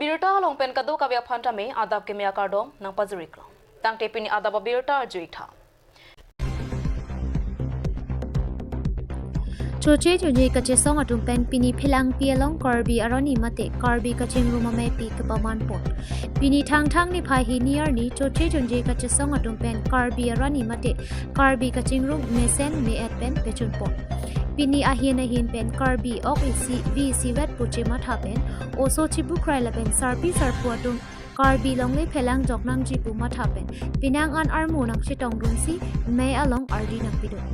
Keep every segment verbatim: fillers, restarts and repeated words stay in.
Birta along pen kadokave aphan tame adap keme akardom nangpajiriklo. Tangte pini adap abirta arjuitha. Choche chonje kachesong atum pen pini Phelangpi along Karbi aroni mate Karbi kachingrum ameipi kepamanpon. Pini Thangthang niphai hini arni choche chonje kachesong atum pen Karbi aroni mate Karbi kachingrum mesen me-et pen pechunpon. Pini ahin ahin pen Karbi ok isi vi isivet pu chematha pen oso chibukrai lapen sarpi sarpo atum Karbi longle phelang jok nangji pu matha pen penang an armu nangchetongdunsi mei along ardi nangpidun.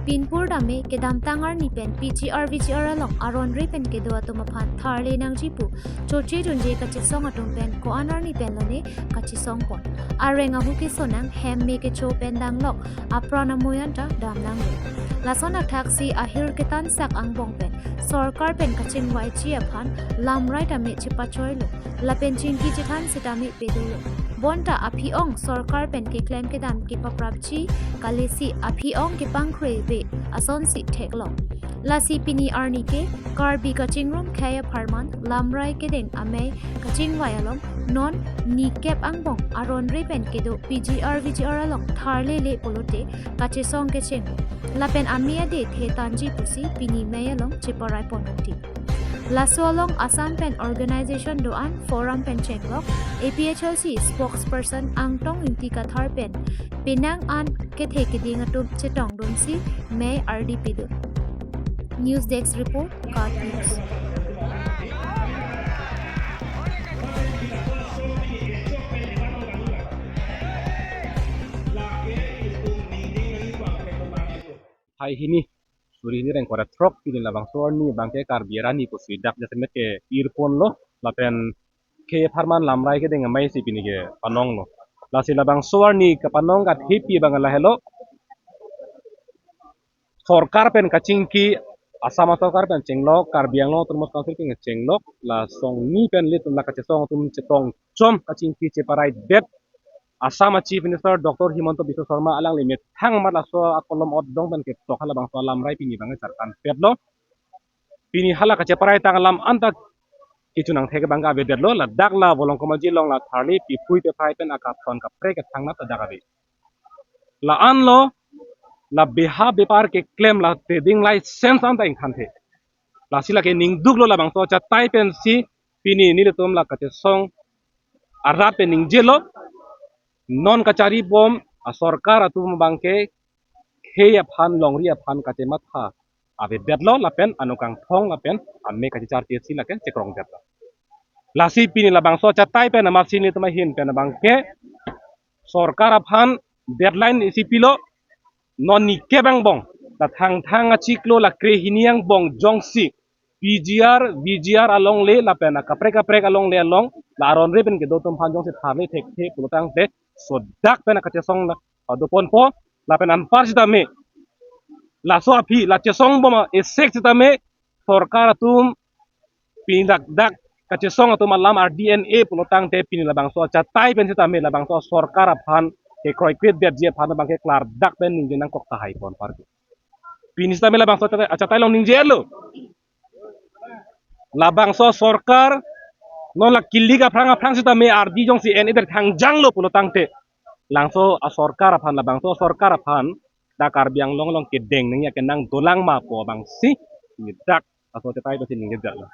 Pinpur tame kedamtang arni pen P G R V G R along aron re pen kedo atum aphan tharle nangji pu choche chonje kachesong atum pen ko-an arni pen lone kachesongpon. Areng ahu kesonang hem me kecho pen danglok apran amoyan ta damnanglo. Lason athaksi ahir ketansak angbong pen sorkar pen kachingvaiji aphan lamrai tame chepachoilo. Lapen chingki chethan sitame pedolo. Bonta aphi-ong sorkar pen keklem kedam kepaprapji kalisi aphi-ong kepangkhreve asonsi theklong. Lasi pini arni ke Karbi kachingrum khei apharman lamrai kedeng amei kachingvai along non nikep angbong aron re pen kedo P G R V G R along tharlele pulote kachesong kecheng. Lapen amei ade the tanji pusi pini mei along cheparaipon ongti. Laso along Assam pen organization do-an forum pen chenglok A P H L C spokesperson Angtong Ingti Kathar pen penang an kethe keding atum chetongdunsi mei ardi pidun. News Desk Report, KAT News. Hai hini, suri hini reng kora throk pini labangso arni abangke Karbi aroni pusi dak jasemet ke irponlo, lapen khei apharman lamrai kedeng amei si pini kepanonglo. Lasi labangso arni kepanong kathepi abang lahelo. Sorkar pen kachingki, Assam sorkar pen chenglok, Karbi Anglong Autonomous Council pen chenglok, la songni pen ilitum la kachesong atum chetongchom kachingki cheparaidet Assam a Chief Minister Doctor Himanta Biswa Sarma alangli methang amat laso akolom otdong pen ketok halabangso alamrai pini abang charkan petlo. Pini hala kacheparaitang alam anta kechonang thek abang avedetlo, ladak la Volongkom Aji along la tharli pipui pephai pen akathon kaprek kethang nat dak ave. La-anlo, la beha bepar keklem la trading license anta ingthanthe. Lasi lake ningduklo labangso achatai pensi pini nelitum la kachesong arat pen ningjelo, non kacharibom asorkar atum abangke khei aphan longri aphan kachematha avedetlo lapen anokangthong lapen amei kachechartesi lake chekrongdetlo. Lasi pini labangso achatai pen amatsi nelitum ahin pen abangke sorkar aphan deadline isi pilo, non nikep angbong, la Thangthang achiklo la krehini angbong jongsi P G R, V G R alongle lapen akaprek kaprek alongle along la aron re pen kedo atum aphan jongsi tharle thekthe pulotangte sodak pen akachesong la padoponpo lapen anpar sitame laso aphi la chesongbom a-esek sitame sorkar atum pini dak dak kachesong atum alam ardi-e pulotangte pini labangso achatai pen sitame labangso sorkar aphan kekroikretdetji aphan abangke klardak pen ningje nangkok tahai pon parke. Pini sitame labangso achatai, achatai along ningjelo. Labangso sorkar non la kilik aphrang aphrang sitame ardi jongsi en-edet thangjanglo pulotangte, labangso asorkar aphan, labangso sorkar aphan dak Karbi Anglong along kedeng nangji akenang dolang ma pu abangsi nelidak laso achatai pensi ningjedetlo.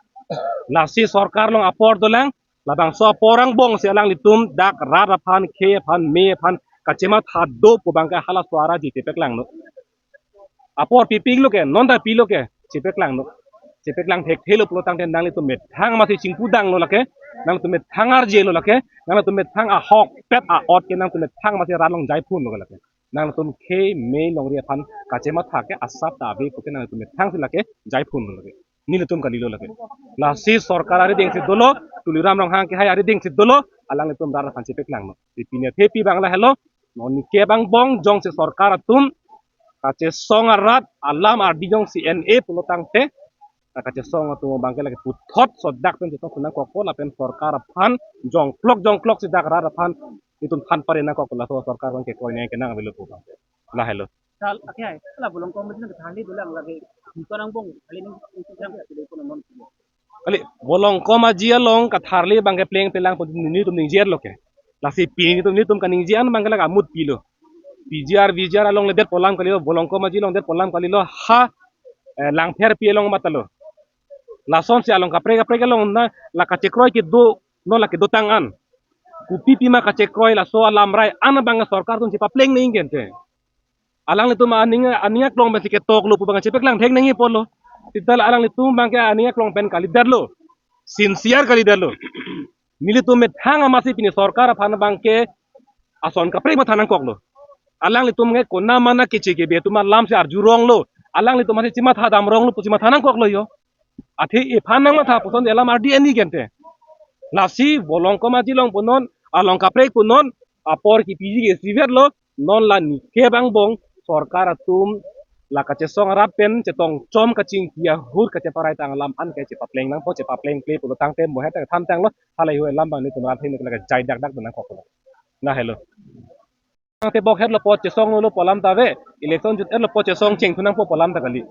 Lasi sorkar along apor dolang, labangso apor angbongsi alanglitum dak rat aphan, khei aphan, mei aphan kachematha do pu abangke halaso arni chepaklanglo. Apor pipiklo ke, non ta pilo ke, chepaklanglo. Chepaklang thekthelo pulotangte nanglitum methang amatsi chingpudanglo lake, nanglitum methang arjelo lake, nanglitum methang ahokpet a-ot ke nanglitum methang amatsi rat along jaiphunlo lake. Nanglitum khei mei longri aphan kachematha ke asap ta ave puke nanglitum methangsi lake jaiphunlo lake. Nelitum kalilo lake. Lasi sorkar aridengsi dolo, Tuliram Ronghang kehai aridengsi dolo, alanglitum rat aphan chepaklanglo. Pini athepi abang lahelo, non nikep angbong jongsi sorkar atum kachesong arat alam ardi jongsi en-e pulotangte, la kachesong atum abangke lake puthot sodak pen chesong nangkokpo lapen sorkar aphan jongklok jongkloksi dak rat aphan itum than pare nangkokpo, laso sorkar abangke kroinei kenang avelo pu abang. Lahelo. Tal, okay, hai. Hala Volongkom Aji nang tharli dolang lake. Ikan angbong, tharli nang, ikan angbong, tharli kono non. Kali, Volongkom Aji along katharli abangke plengplelang pu nelitum ningje-etlo ke. Lasi pini nelitum, nelitum kaningje an abangke lake amut pilo. P G R, V G R along le detpo alam kalilo, Volongkom Aji along detpo alam kalilo, ha, eh, Langpherpi along matalo. Lasonsi along kaprek kaprek along na la kachekroi kedo, non la kedotang an. Kopi pima kachekroi laso alamrai an abangke sorkar atum chepapleng nangji kente. Alanglitum aning, aning aklong pensi ketoklo pu abang chepaklang thek nangji apotlo. Seta la alanglitum abangke aning aklong pen kalidetlo. Sincere kalidetlo. Nelitum methang amatsi pini sorkar aphan abangke ason kaprek matha nangkoklo. Alanglitum ke konat mana keche kebe atum alamsi arjuronglo. Alanglitum amatsi chematha damronglo pusi matha nangkoklo jo. Athe ephan nangmatha puson alam ardi ani kente. Lasi Volongkom Aji along punon, along kaprek punon, apor kipiji ke isivet lo, non la nike angbong, sorkar atum, la kachesong arat pen, chetongchom kachingki ahut kacheparai tang alam an ke chepapleng nangpo, chepaplengple pulo tangte mohet tang than tanglo, halahei alam abang nelitum rat hei nelitum lake jai dak dak nangkoklo. Na helo. Tangte bok hetlo pu chesonglo pu alam ta ave, election jut-etlo pu chesong chengthu nangpo pu alam ta kali.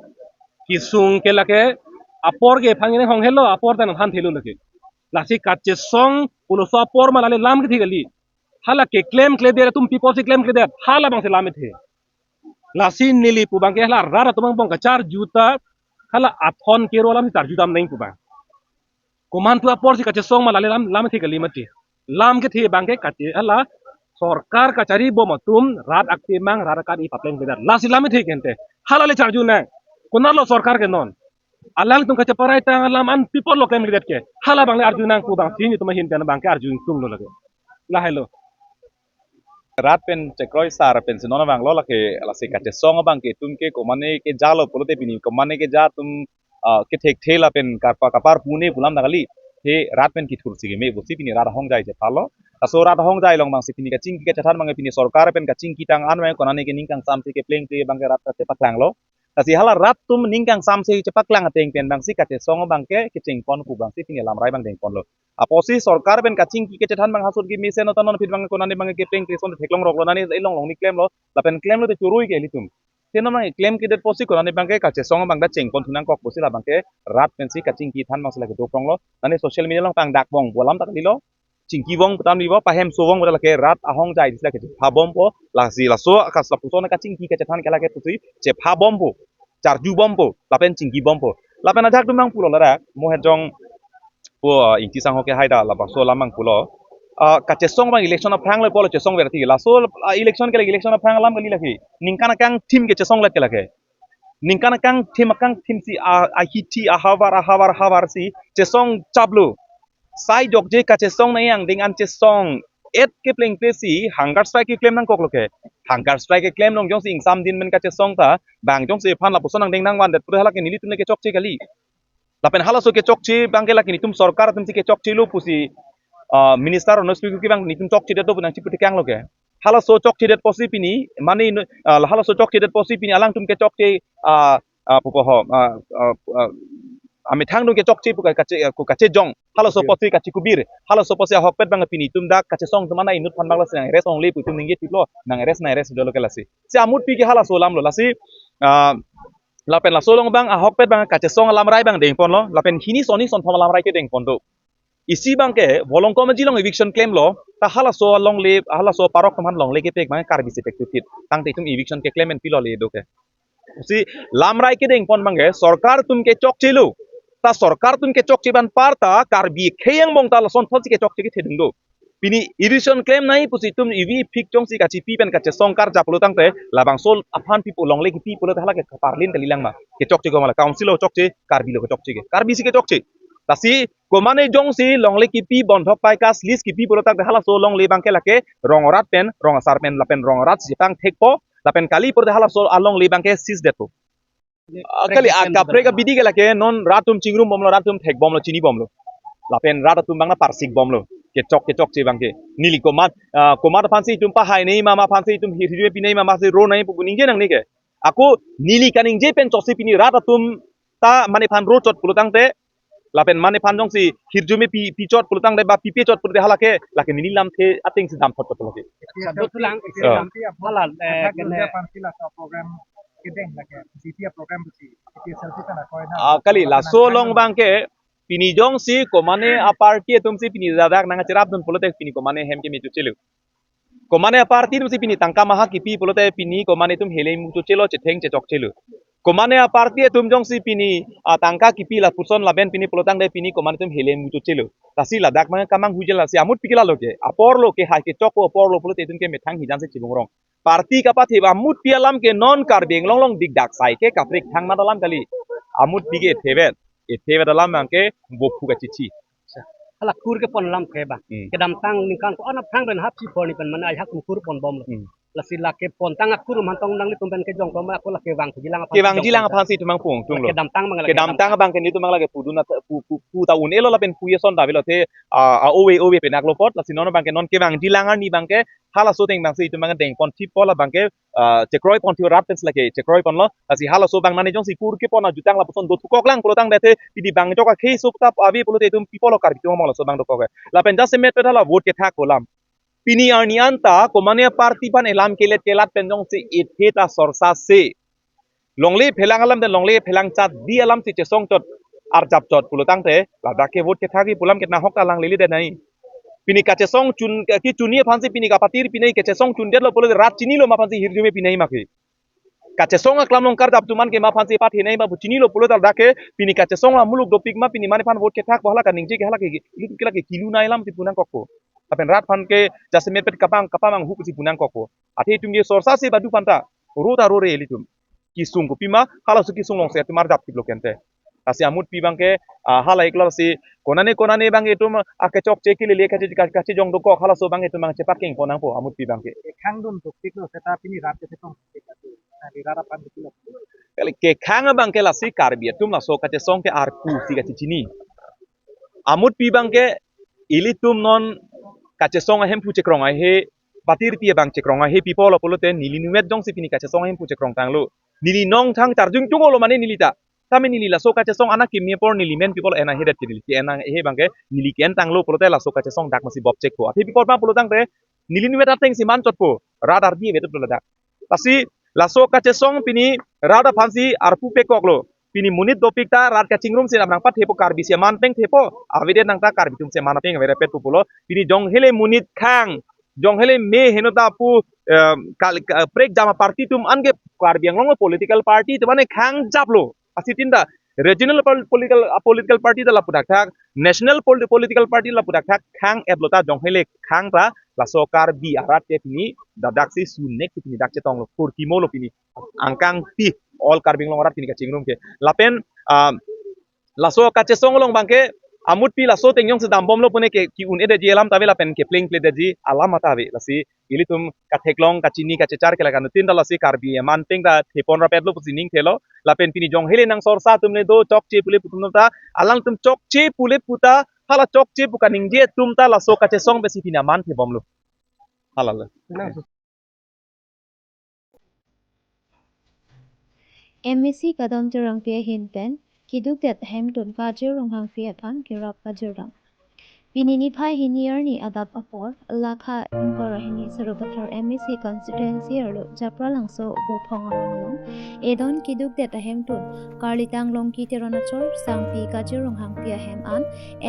Kesung ke lake apor ke phang ne hong helo, apor ta nangthan thelo lake. Lasi kachesong puloso apor ma lale lam kethe kali. Hala keklem kledet atum people si klem kledet, hala abangsi lam kethe. Lasi neli pu abangke hala rat atum angbong kacharju ta, hala athon kero alamsi charju dam nangji pu abang. Komantu aporsi kachesong ma lale lam, lam kethe kali mati. Lam kethe abangke kache hala sorkar kachari bom atum rat akemang rat akan-i papleng kledet. Lasi lam kethe kente. Hala le charju nang. Konatlo sorkar ke non. Alangtum kacheparai tang alam an people lo klem kledet ke. Hala abang le arju nang pu abangsi nelitum ahin pen abangke arju ingtunglo lake. Lahelo. Rat pen chekroi sar pensi non abang lo lake, lasi kachesong abangke itum ke komane kejalo pulote pini komane keja atum, ah, kethekthe lapen kapa kapar pune pu alam ta kali. He rat pen kethursi keme pusi pini rat ahongjai chephalo. Laso rat ahongjai along abangsi pini kachingki kachethan abangke pini sorkar pen kachingki tang an abang konane ke ning kangsamse keplengple abangke rat kachepaklanglo. Lasi hala rat atum ning kangsamse chepaklang ateng pen abangsi kachesong abangke kechengpon pu abangsi pini alamrai abang dengponlo. Apotsi sorkar pen kachingki kachethan abang hasut kemesen otan non phit abangke konane abangke keplengple ason theklong roklo, nane elong long ni klemlo, lapen klemlo te chorui ke ilitum. Te non abang klem kledet apotsi konane abangke kachesong abang ta chengponthu nangkok pusi la abangke rat pensi kachingki than abangsi lake dopronglo. Nane social media along pangdakbom pu alam ta kalilo. Chingkibom pu tame bo, pahemsobom pu ta lake rat ahongjai disi lake chephabompo, lasi laso akas lapuson kachingki kachethan ke lake pusi chephabompo, charjubompo, lapen chingkibompo. Lapen ajahak atum abang pulo ladak, mohet jong pu, ah, Ingti Sangho ke haida labangso alam abang pulo. Ah, kachesong abang election aphrang le pulo chesong verti. Laso, ah, election ke lake election aphrang alam kali lake. Ningkan akangthim kechesonglet ke lake. Ningkan akangthim akangthimsi, ah, ahithi ahavar ahavar ahavarsi chesong chaplo. Sai jokje kachesong nangji angdeng an chesong-et keplengplesi hunger strike keklem nangkoklo ke. Hunger strike keklem along jongsi ingsam din pen kachesong ta, bang jongsi ephan lapuson angdeng nangvandet pura hala ke nelitum le kechokche kali. Lapen halaso kechokche abangke lake nelitum sorkar atumsi kechokchelo pusi, ah, minister Ronoj Pegu ke abang nelitum chokchedet do pu nangchipu tekanglo ke. Halaso chokchedet apotsi pini, mane inu-, ah, halaso chokchedet apotsi pini alangtum kechokche, ah, ah, pupo ho, ah, ah, ah, amethang atum kechokche pu kache, ah, ku kachejong. Halaso apotsi kachikubir. Halaso apotsi ahokpet abang pini itum dak kachesong atum ana inut aphan abang lasi nang-arrest ongle pu itum ningje tiplo, nang-arrest nang-arrest dolo ke lasi. Si amut pi ke halaso alamlo lasi, ah, lapen laso along abang ahokpet abang kachesong alamrai abang dengponlo, lapen hini soni sonthom alamrai ke dengpon do. Isi abangke Volongkom Aji along eviction klemlo, ta halaso alongle, halaso parok atum aphan longle kepek abang Karbi si pek tutit. Tangte itum eviction keklem pen pilo le do ke. Si lamrai kedengpon abangke sorkar atum kechokchelo. Ta sorkar atum kechokche abang apar ta Karbi akhei angbong ta lason thotsi kechokche kethedung do. Pini eviction klem nangji pusi itum evi phik jongsi kachipi pen kachesong karjap pulo tangte labangso aphan pipo longle kipi pulote hala ke kaparlin kalilang ma. Kechokche ko mala council lo chokche, Karbi lo kechokche ke. Karbi si kechokche. Lasi komane jongsi longle kipi bondhok pai kas lease kipi pulo tangte halaso longle abangke lake rong arat pen, rong asar pen, lapen rong arat si pangthekpo, lapen kali pulote halaso alongle abangke seize detpo. Ah, kali, ah, kaprek abidi ke lake non rat atum chingrumbomlo, rat atum thekbomlo, chinibomlo. Lapen rat atum abang na parsikbomlo. Kechok, kechokche abangke. Neli komat, ah, komat aphansi itum pahai nangji ma, ma aphansi itum hir, hirjume pi nangji ma, masi ro nangji pu ningje nangne ke. Ako neli kaningje pen chotsi pini rat atum ta mane aphan ro chot pulo tangte, lapen mane aphan jongsi hirjume pi, pi chot pulo tangte ba pipe chot pulote hala ke, lake neli lamthe atengsi damthot chot pulo ke. Sadu tulang. Ah. Hala, eh, athak kene. Dunia pansi laso program kedeng lake, G T A program busi, G T A selfie sana koi na. Ah, kali, laso along abangke, Pini jongsi komane a-party atumsi pini ladak nangcherapdun pulote pini komane hem keme chochelo. Komane a-party atumsi pini tangka maha kipi pulote pini komane atum hele mucho chelo, chetheng chechok chelo. Komane a-party atum jongsi pini, ah, tangka kipi lapuson laben pini pulotangte pini komane atum hele mucho chelo. Lasi ladak mang kamang hujel lasi amut pi ke lalo ke. Apor lo ke hai kechok apor lo pulote atum ke methang hijan si chibungrong. Party kapathe amut pi alam ke non Karbi Anglong along dikdak sai ke kaprek thang mat alam kali. Amut pi ke thevet. Ithevet alam abang ke bophu kachichi. Hala kur kepon alam ke ba. Hmm. Kedamtang ningkan ko-an aphrang pen hapsi phor ni pen mane ai hak kur ponbomlo. Hmm. Lasi lake pontang akur mantong nanglitum pen kejong ko ma ko lake vang jilang aphan. Kevangji lang aphansi itum mang pung tunglo. Kedamtang mang lake kedamtang kedamtang. Abang ke nitum mang lake pudun at-, pu, pu, pu ta un-elo lapen pu ason ta avelo te, ah, ah, ove ove penak lo apot, lasi non abang ke non kevangji lang arni abang ke halaso ateng abangsi itum mang dengpon thippo labang ke, ah, chekroi pon thip rat pensi lake chekroi ponlo. Lasi halaso abang mane jongsi kur kepon ajutang lapuson dothukok lang pulotangte pini bang jok akhei suk tap ave pulote itum pi apotlo Karbi atum amang laso abang dokok ke. Lapen jasemet pen hala vote kethak alam. Pini arni anta komane party aphan elam kelet kelat pen jongsi ithe ta sorsa se longle phelang alam de longle phelang chat di alamsi chesong chot arjap chot pulotangte ladak ke vote kethak-i pu alam ke nahok ta langlele de nai. Pini kachesong chun, kechunji aphansi pini kapatir pinai kachesong chundetlo pulote rat chinilo ma aphansi hirjume pinai ma ke. Kachesong aklam along karjap atum an ke ma aphansi pathenei ma pu chinilo pulote ladak ke pini kachesong amuluk dopik ma pini mane aphan vote kethak bo hala kaningje ke hala ke ilitum ke lake kilu nai alamsi pu nangkokpo. Lapen rat aphan ke jasemet pen kapang kapamang huksi pu nangkokpo. Athe itum ke sorsa se badu aphanta ro ta rore ilitum. Kesung kopima halaso kesung alongsi itum arjap thiplo kente. Lasi amut pi abang ke, ah, hala iklo si konane konane abang itum, ah, kechokche kelele kache, kache, kachejong dokok halaso abang itum abang chepak kengpon nangpo amut pi abang ke. Khang dun dopiklo seta pini rat ke chetong. Kali rat aphan dopiklo. Kali kekhang abang ke lasi Karbi atum laso kachesong ke arpu si kachechini. Amut pi abang ke ilitum non kachesong ahemphu chekrong ahe, patir pi abang chekrong ahe pi apotlo pulote neli nimet jongsi pini kachesong ahemphu chekrong tanglo. Neli nong thang charjung chunglo mane neli ta. Tame neli laso kachesong ana kimni apor neli men pi apotlo ena hedet ke neli ke ena he abang ke neli ke-en tanglo pulote laso kachesong dak masi bop chekpo. Athe pi apot ma pulotangte neli nimet atengsi man chotpo. Rat ardi ave tuplo ladak. Lasi laso kachesong pini rat aphansi arpu pekoklo. Pini monit dopik ta rat kachingrum si namrang pathepo Karbi si aman peng thepo. Avedet nang ta Karbi atum si aman peng averapetpo pulo. Pini jong hele monit khang. Jong hele me heno ta pu, em, kal-, ka-, prekjam aparty atum an ke Karbi Anglong along political party atum an khang japlo. Asi tin ta regional pol-, political, ah, political party ta lapu thakthak, national pol-, political party lapu thakthak, khang-etlo ta jong hele khang ta laso Karbi arat ke pini dadak si sunek pini dak chetonglo, purkimolo pini angkang ti all Karbi Anglong arat pini kachingrum ke. Lapen, ah, laso kachesong along abang ke amut pi laso ateng jongsi dambomlo pune ke ki-un-edetji alam ta ave lapen kepleng pledetji alam ta ave lasi ilitum katheklong kachini kachechar ke la kanutin ta lasi Karbi aman peng ta thepon rapetlo pusi ning thelo lapen pini jong hele nang sorsa atum le do chokche pule pu atum ta alangtum chokche pule pu ta hala chokche pu kaningje atum ta laso kachesong pensi pini aman thebomlo. Hala le. MAC Kadom Terangpi ahin pen keduk det ahemtun Kajir Ronghangpi aphan kerap pajirdam. Pini niphai hini arni adap apor, lakha ingkoi ra hini Sarupathar MAC constituency arlo Japralangso Bophong Arong along edon keduk det ahemtun Karlitang Longki Teron achor sangpi Kajir Ronghangpi ahem an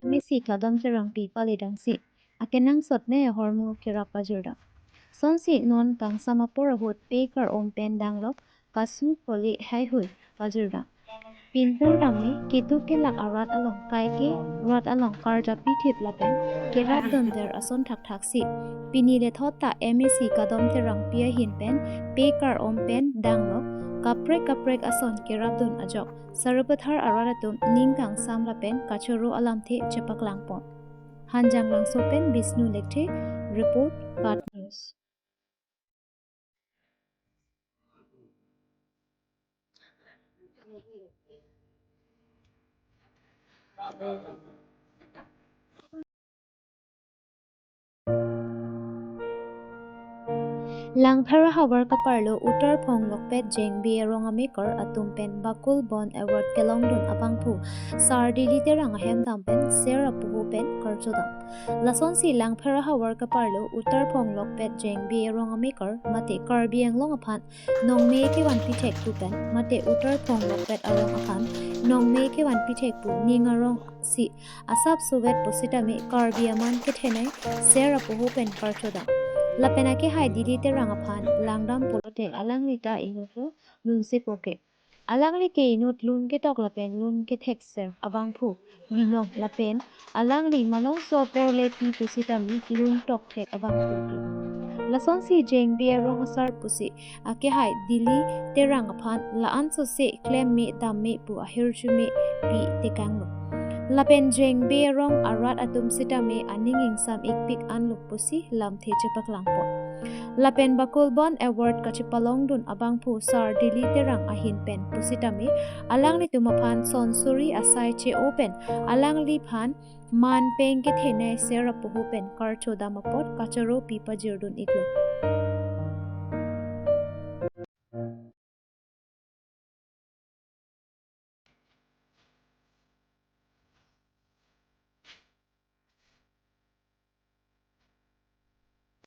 MAC Kadom Terangpi palidangsi akenangsot ne ahormu kerap pajirdam. Sonsi non kangsam apor ahut pe kar-om pen danglok kasu koli haihui pajirdam. Pinpur tame keduk kelak arat along kaike rat along karjapi thip lapen kerap donder ason thakthaksi pini lethot ta MAC Kadom Terangpi ahin pen pe kar-om pen danglok kaprek kaprek ason kerapdun ajok Sarupathar arat atum ning kangsam lapen kachoro alamthe chepaklangpon. Hanjanglangso pen Bishnu Lekthe, report, KAT News. Langpher ahavar kaparlo Uttar Phonglokpet Jengbe arong amekar atum pen Bakul Bon Award kelongdun abangphu Sar Dili Terang ahem dam pen ser apuhu pen karchodam. Lasonsi Langpher ahavar kaparlo Uttar Phonglokpet Jengbe arong amekar mate Karbi Anglong aphan nongme kevanpi thekpo pen mate Uttar Phonglokpet arong aphan nongme kevanpi thekpo ning arong si asap suvet pusitame Karbi aman kethenei ser apuhu pen karchodam. Lapen akehai Dili Terang aphan langdam pulote alangli ta inutlo lunsepo ke. Alangli ke inut lun ketok lapen lun kethek ser abangphu. Ninong lapen alangli malongso apor le pi pusitame lun tokthek abangphu ke. Lasonsi Jengbe arong asar pusi akehai Dili Terang aphan la-an sose klem me dam me pu ahirjume pi tekanglo. Lapen Jengbe arong arat atum sitame aning ingsam ikpik anlo pusi lamthe chepaklangpo. Lapen Bakul Bon Award kachepalongdun abangphu Sar Dili Terang ahin pen pusitame alanglitum aphan son suri asai che-o pen alangliphan man peng kethenei ser apuhu pen karchodam apot kachoro pi pajirdun iklo.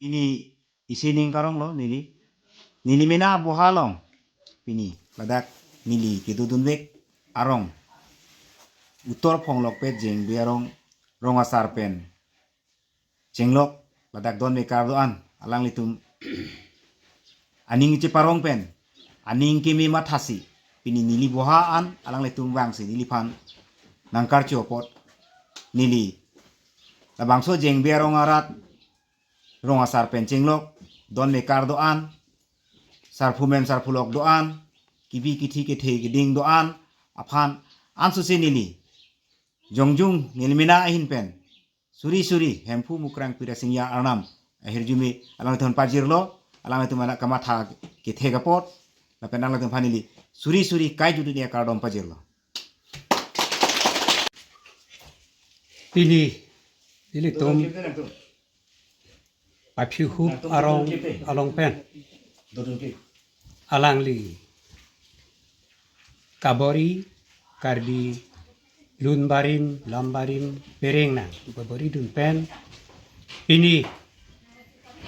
Pini isi ning karonglo neli. Neli mena boha along. Pini ladak neli kedodunvek arong Uttar Phonglokpet Jengbe arong, rong asar pen chenglok ladak don mekar do-an alanglitum aning cheparong pen aning keme mathasi pini neli boha an alanglitum vangsi neliphan nangkarcho apot neli labangso Jengbe arong arat rong asar pen chenglok don mekar do-an, sarphu mem sarphu lok do-an, kibi kithi kethe keding do-an aphan ansose neli jongjung neli mena ahin pen suri suri Hemphu Mukrang Pirasingya Arnam ahirjume alangtum pajirlo, alangtum anak kamatha kethek apot lapen alangtum aphan neli suri suri kaijudun ya kardom pajirlo. Pini ilitum paphihup arong along pen alangli kabor-i Karbi lun barim lam barim pereng nang kabor-idun pen pini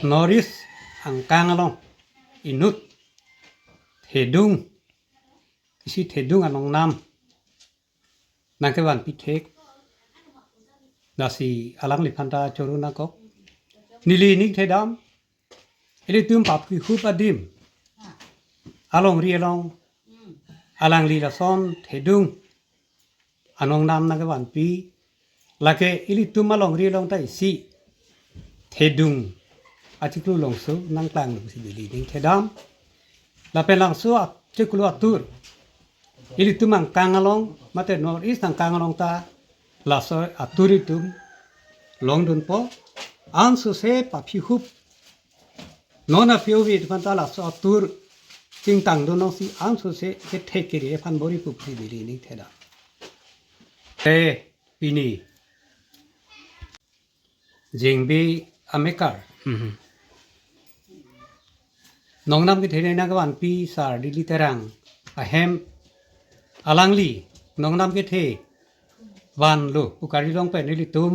North East angkang along inut thedung, isi thedung anong nam nangkevanpi thek. Lasi alangliphan ta choro nangkok. Neli ning thedam, ilitum paphihup adim alongri along alangli lason thedung anong nam nangkevanpi. Lake ilitum alongri along ta isi thedung achiklo longso nangklang si neli ning thedam. Lapen langso achiklo atur ilitum angkang along mate North East angkang along ta laso atur itum longdunpo. Ansose paphihup non aphi-ovi itum ta laso atur chingtang dun nangsi ansose kethek kere aphan bor-ipo pusi neli ning thedam. Te pini Jengbe amekar. Mhm. Nongnam kethenei nangkevanpi Sar Dili Terang ahem alangli nongnam kethe vanlo pu karjulong pen ilitum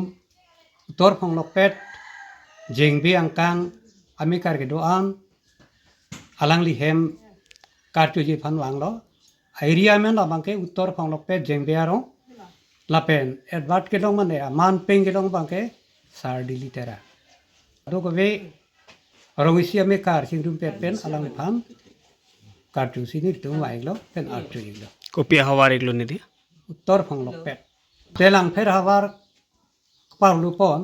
Uttar Phonglokpet Jengbe angkang amekar kedo-an alangli hem karchoji aphan vanglo. Area amen abangke Uttar Phonglokpet Jengbe arong. Lapen award kelong mane aman peng kelong abangke Sar Dili Terang. Kadokave arong isi amekar chingrumpet pen alangliphan karchosi nelitum vang-iklo pen archo-iklo. Kopi ahavar-iklo neli? Uttar Phonglokpet. Te Langpher ahavar parlupon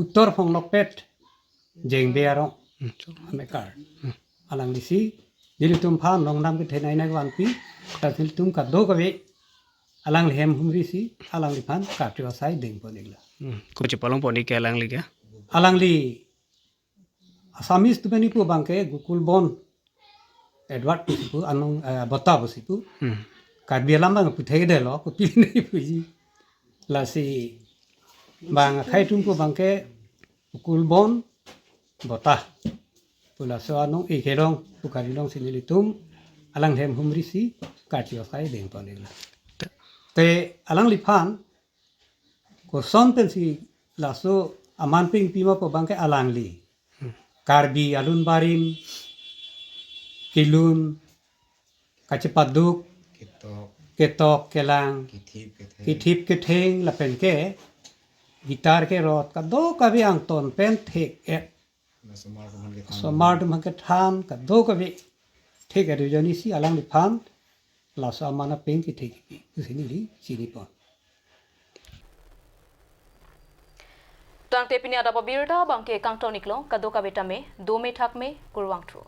Uttar Phonglokpet Jengbe arong. Hmm, so. Amekar. Hmm. Alanglisi nelitum aphan nongnam kethenei nangvanpi, ta nelitum kadokave alangli hem humrisi alangliphan karcho asai dengpon-iklo. Hmm. Kopi chepalongpon-ik ke alangli ke? Alangli Assamese atum pen ipu abangke Gokul Bon Award pusi pu anong, eh, bota pusi pu. Hmm. Karbi alam abang puthekdetlo, kopine puji. Lasi bang akhei atum pu abangke Gokul Bon bota. Pu laso anong-e kelong pu kali alongsi nelitum alangli ahem humrisi karchi asai dengpon iklo. Te alangliphan koson pensi laso aman pingpi ma pu abangke alangli Karbi alun barim kelun kachepaduk Ketok, ketok kelang kithip ketheng. Kithip ketheng lapen ke gitar kerot kadokave angton pen thek-et. Osomar atum aphan kethan. Osomar atum aphan kethan kadokave thek-et ajoine si alangliphan laso aman apeng kethek kipi pusi neli chinipon. Tangte pini adap abirta abangke kangton iklo, kadokave tame dome thakme, kurvangthu.